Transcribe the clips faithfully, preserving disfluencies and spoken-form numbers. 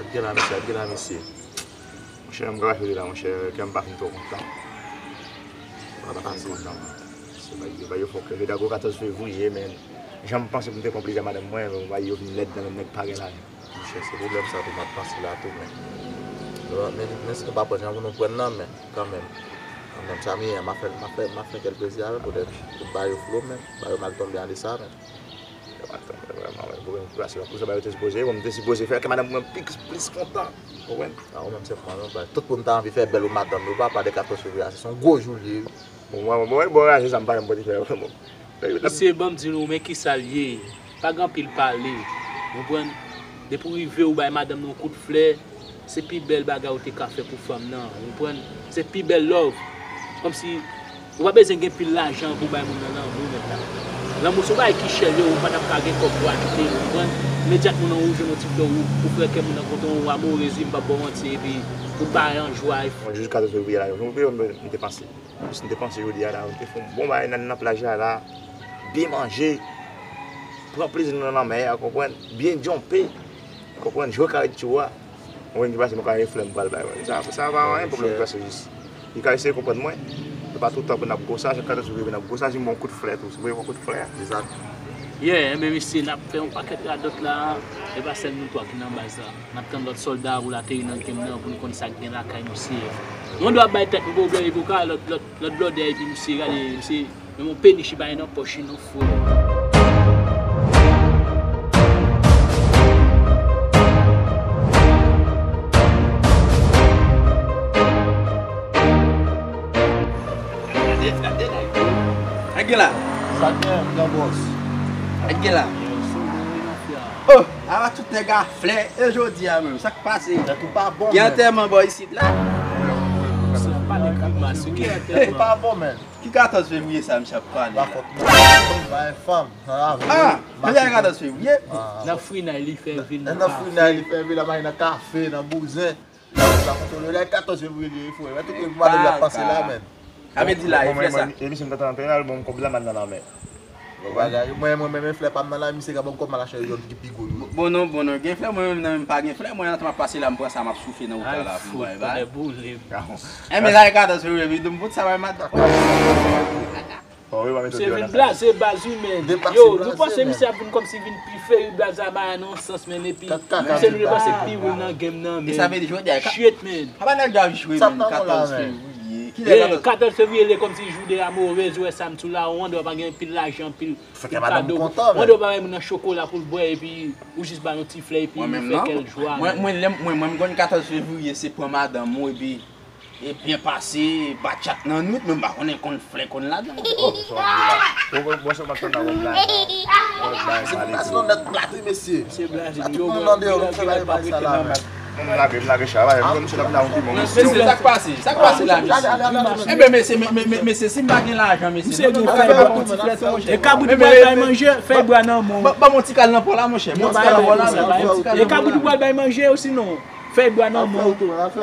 Gade la, mesye, gade la, mesye. Monchè, m ka rache la, monchè, kè m pa fin twò kontan. M pa fin kontan, man. Se bagay yo, bagay yo fò kè. Jodi a gwo katòz fevriye, men jan m panse pou m te pran plezi a madanm mwen, men bagay yo vin lèd nan men nèg pa gen lajan. Monchè, se pwoblèm sa tou m ap panse la tou, men. Men, men si nou pa pran jan pou nou pran nan men, kanmenm. Kanmenm, sa m ye, m a fè, m a fè, m a fè kèl plezi avè l, poutèt tout bagay yo flo, men. Bagay yo mal tonbe ale sa, men. Yo pa tann mwen vrèman, mwen, pou mwen plase yon kou sa ba yo te sipoze, bon, m te sipoze fè ke madanm mwen plis, plis kontan. Konprann? A, ou menm se pran yon bay. Tout moun ta anvi fè bèl pou madanm yo, papa de katòz fevriye a, se yon gwo jou li ye, wi. Bon, mwen, mwen, mwen, bon, raje sa m pa janm pote fè, bon. Mesye, ban m di nou, men kisa l ye. Pa gen anpil pale. Konprann? Depi w rive, ou bay madanm nan yon kout flè, se pi bèl bagay ou te ka fè pou fanm nan, ou konprann? Se pi bèl love. Kòmsi ou pa bezwen gen pil lajan pou bay moun nan lanmou, mèt la. Lanmou se yon bagay ki chè vre, ou pa t ap ka gen kòb pou achte l, ou konprann? Imedyatman nan ou jwenn yon ti flè, ou, ou fè kè moun nan kontan, ou amorez, wi, m p ap ba w manti, epi ou bay an jwa. Mwen, jou katòz fevriye la, yon jou m te panse. Jis m te panse jodi a la, m te fè yon bon bagay nan, nan plaj la, la, byen manje, pran plezi nou nan lanmè a, konprann, byen djonpe, konprann, jwe kayotchou a. Mwen ki pase nou ka reflè m pral bay mwen. Sa, sa pa anyen pwoblèm pase jis. Li ka eseye konprann mwen. Se pa tout tan pou n ap gwo sa, jan katòz fevriye pou n ap gwo sa, jis m ba w kout flè tou. Si w voye yon kout flè a. Egzak. Yeah, enben mesye, n ap fè yon pakèt radòt la, e pa sèl nou twa ki nan baz la. N ap tann lòt sòlda pou l ateri nan game nan pou n konn sa k gen lakay misye. Nou dwe ap bay tèt nou pwoblèm epi w ka lòt, lòt, lòt blòdè epi misye gade misye menm yon peni chibaye nan pòch li non frè. Gade, gade la. Sa k gen la? Sa k gen, gran bòs? Sa k gen la? Oh, ava tout nèg a flè e jodi a menm, sa k pase? Tèt ou pa bon, men. Gen antèman bò isit la. Sa pa de grimas, ki antèman? Tèt ou pa bon, men. Ki katòz fevriye sa, misye ap pale la? Pa fòt mwen. Bay fanm, nan avil. Ah, men se katòz fevriye. Nan frinay li fè vil, nan kafe. Nan frinay li fè vil, la bay nan kafe, nan bouzen. Sa kontwole lè katòz fevriye li ye, frè. Wè tout moun madanm y ap panse la, men. Sa vle di la, e flè sa. Emisyon m t ap tann antre la, l ban m kòb la, m al nan lanmè. Bon bagay, mwen, mwen menm, e flè pa m nan la, misye ka ban m kòb, m al achte yon ki pi gwo toujou. Bon non, bon non, gen flè, mwen menm nan menm pa gen flè, mwen nan tan m ap pase la, m pran sa, m ap soufle nan wout la, la, pou m bay bay. Enben, sa e katòz fevriye, pi m fout sa bay madanm. Misye vin blaze baz wi, men. Yo, nou panse misye ap vin kòmsi vin pi feri baz la bay nan yon sans, men, epi misye nou te panse pi real nan game nan, men. E sa vle di jodi a, shit, men. Papa nèg yo ap jwe, men, katòz fevriye. Yeah, katòz fevriye, li kòmsi jou de amorez, ou wè sa m di w la, ou andwa pa gen pil lajan, pil, pil kado. Ou andwa pa bay moun nan chokola pou l bwè, epi ou jis ba l yon ti flè, epi ou fè kè l jwa, men. Mwen, mwen, mwen, mwen, m konn katòz fevriye, se pran madanm ou, epi E byen pase, batchat nan nwit, men m pa konnen konn flè konn ladan. Oh, sa w ap di la. Bon, bon, bon, sa w ap tann la, bon, blaga. Bon, blaga, se pou pase nan nèt plat, wi, mesye. Mesye blaze, tout moun andeyò, nou fè bagay sa la, men. Non, m lage, m lage chay la, m konn misye t ap la yon pi bon. Mesye, sa k pase? Sa k pase la, mesye? Enben, mesye, men, men, men, mesye, si m pa gen lajan, mesye, non, non, fè yon ti flè tou, monchè. E kabrit ou pral bay manje, fèy bwa nan men w. Ban m yon ti kal nan pò la, monchè. Ban m yon ti kal nan pò la, men. E kabrit ou pral bay manje, osinon. Fèy bwa nan men w.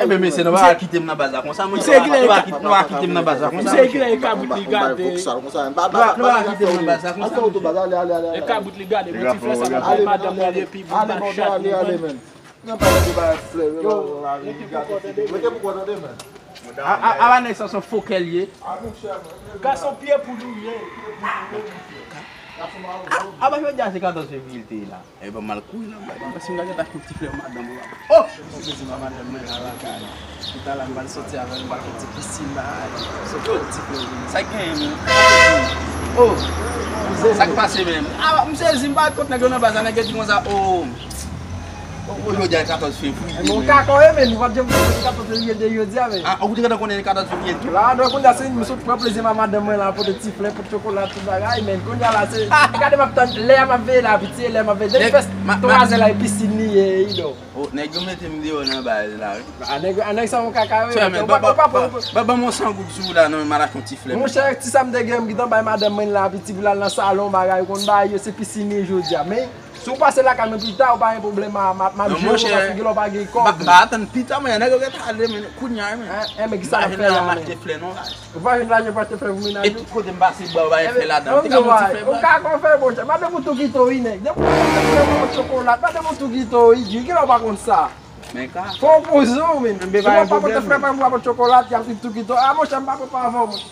Enben, mesye, nou pa ka kite m nan baz la konsa, monchè. Nou pa ka kite m nan baz la konsa, monchè. Misye egilè, e kabrit li gade. Nou pa ka kite m nan baz la konsa, monchè. E kabrit li gade, bon ti flè sa, m ap bay madanm mwen epi bon bat chat, men. Nan pa de bagay flè, yo, la, li gade. Mete pou kò tande, men. A, a, ala nèg sa, se yon fokè l ye. Gason pye poud ou ye. A, a, pa jodi a se katòz fevriye l te ye la. E ban m al kouri nan baz la, paske m ta gentan achte yon ti flè madanm ou la. Oh! Yon plezi madanm mwen la lakay. Toutalè m pral soti avè l, m pral fè ti pisin bagay. Soti yon ti flè pou li. Sa k genyen menm? Oh! Sa k pase menm? Ah, m sezi, m pa t kont nèg yo nan baz la, nèg yo di konsa, oh! Oh, oh, jodi a katòz fevriye. Bon, kaka w ye, men, ou pa t janm konnen katòz fevriye l te jodi a, men. Ah, ou te gentan konnen katòz fevriye l tou? La, donk, kounye a, se m sot pran plezi ma madanm mwen la, pote ti flè, pote chokola, tout bagay, men, kounye a la, se, gade, m ap tann, lè a m ap veye la, piti, lè m ap veye, depi fè twa zè la, e pisin li ye, idò. Oh, nèg yo mete m deyò nan baz la, wi. A nèg, a nèg sa yon kaka, wi. Ou pa, ou pa, ban m yon san goud sou ou la, non, m al achte yon ti flè. Monchè, ti sa m te gen, m gentan bay madanm mwen la, piti, pou l al nan salon, bagay, ou konn bagay yo, se pisin li jodi a, men, si w pase lakay mwen pita, ou pa gen pwoblèm, m a, m a, m a jere w, paske gen lè w pa gen kòb. M pa atann pita, men nèg yo gentan ale, men kounye a, men. Enben, kisa n ap fè la, men? M achte flè, non. Ou pa jwenn lajan pou achte flè pou mennaj ou? E tout kote m pase, ba, ou pa gen flè ladan. Ou ka konn fè, monchè. Madanm ou tou kite w, wi, nèg. Depi w pa achte flè, ou pa konn chokola. Madanm ou tou kite w, wi, Djil. Gen lè w pa konn sa. Men ka. Fò w poze w, men. Mbe Si pa w yon pa pote pwoblèm. Frè pa m pou apote chokolat, y ap ri tou kito. A, monchè, m pa pran pa avè w, monchè.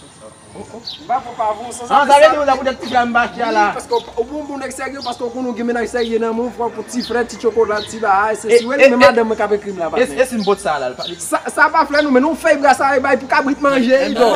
M pa pran pa avè w, san An, sa vle di ou la poutèt ti frè m pa chita la. Paske ou bon, bon nèg serye, paske ou konn ou gen mennaj serye nan men w, fò pou ti frè, ti chokolat, ti bagay, se si wè li, men madanm mwen k ap ekri m la, patnè. E si m pot sa la? Sa, sa pa flè nou, men nou fèy brasa e bay pou kabrit manje, idò.